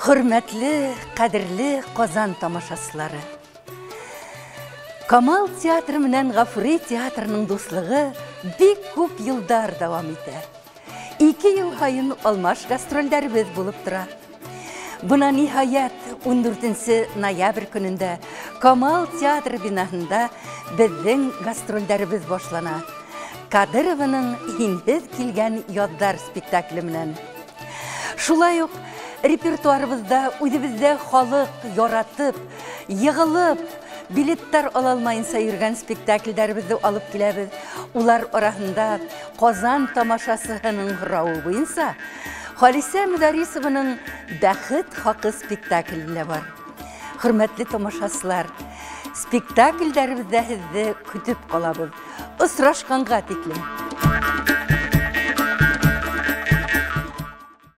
Хөрмәтле, ҡәҙерле Ҡазан тамашасылары! Камал театры менән Ғафури театрының дуҫлығы бик күп йылдар дауам итә. 2 йыл һайын алмаш гастролдәребеҙ булып тора. Бына ниһайәт 14 ноябрь көнөндә Камал театры бинаһында беҙҙең гастролдәребеҙ башлана. Кадырованың «Һинһеҙ килгән яҙҙар» спектакле менән. Шулай уҡ репертуарыбыҙҙа үҙебеҙҙә халыҡ яратып, йығылып, билеттар ала алмайынса йөрөгән спектаклдәребеҙҙе алып киләбеҙ. Улар араһында Ҡазан тамашасыһының һорауы буйынса Халисә Мөдәррисованың «Бәхет хаҡы» спектакле лә бар. Хөрмәтле тамашасылар, спектаклдәребеҙҙә һеҙҙе көтөп ҡалабыҙ. Осрашҡанға тиклем.